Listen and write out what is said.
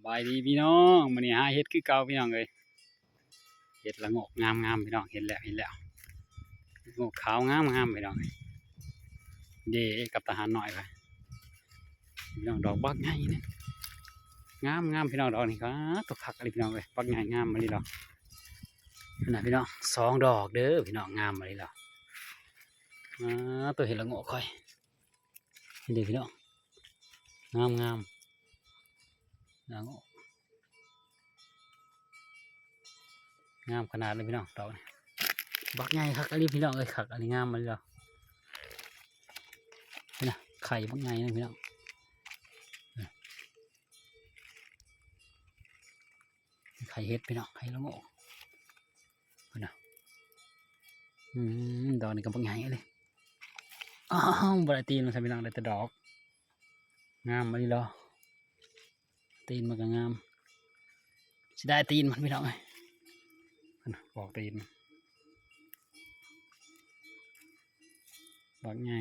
ບາຍດີພີ່ນ້ອງ ມື້ນີ້ຫາເຫັດຄືເກົ່າພີ່ນ້ອງເອີຍ. ເຫັດລະໂງກງາມໆ ພີ່ນ້ອງ ເຫັນແລ້ວ ເຫັນແລ້ວ ລະໂງກຂາວງາມໆ ພີ່ນ້ອງເອີຍ. ເດ້ກັບທະຫານນ້ອຍໄປ ພີ່ນ້ອງ ດອກບັກໃຫຍ່ນີ້ ງາມໆ ພີ່ນ້ອງ ດອກນີ້ ປາດ ໂຕຄັກອີ່ຫຼີພີ່ນ້ອງເອີຍ. ບັກໃຫຍ່ງາມອີ່ຫຼີດອກ ຫັ້ນນະພີ່ນ້ອງ ສອງດອກເດີພີ່ນ້ອງ ງາມອີ່ຫຼີດອກ. ອາ ໂຕເຫັດລະໂງກຂ້ອຍ ນີ້ເດີພີ່ນ້ອງ ງາມໆ ງາມ ງາມຂະໜາດເລີຍພີ່ນ້ອງ ດອກນີ້ ບັກໃຫຍ່ຄັກອີ່ຫຼີພີ່ນ້ອງເອີຍ ຄັກອີ່ຫຼີ ງາມອີ່ຫຼີດອກ. ເຫັນນະ ໄຂ່ບັກໃຫຍ່ນະພີ່ນ້ອງ ໄຂ່ເຫັດພີ່ນ້ອງ ໄຂ່ລະໂງກ ເຫັນນະ. ອືມ ດອກນີ້ກໍບັກໃຫຍ່ເລີຍ. ອ້າວ ບໍ່ໄດ້ຕີນມັນຊ້ຳພີ່ນ້ອງ ໄດ້ແຕ່ດອກ ງາມອີ່ຫຼີດອກ. ຕີນມັນກໍງາມ ເສຍດາຍຕີນມັນພີ່ນ້ອງເອີຍ ຫັ້ນນະ ປອກຕີນ ບັກໃຫຍ່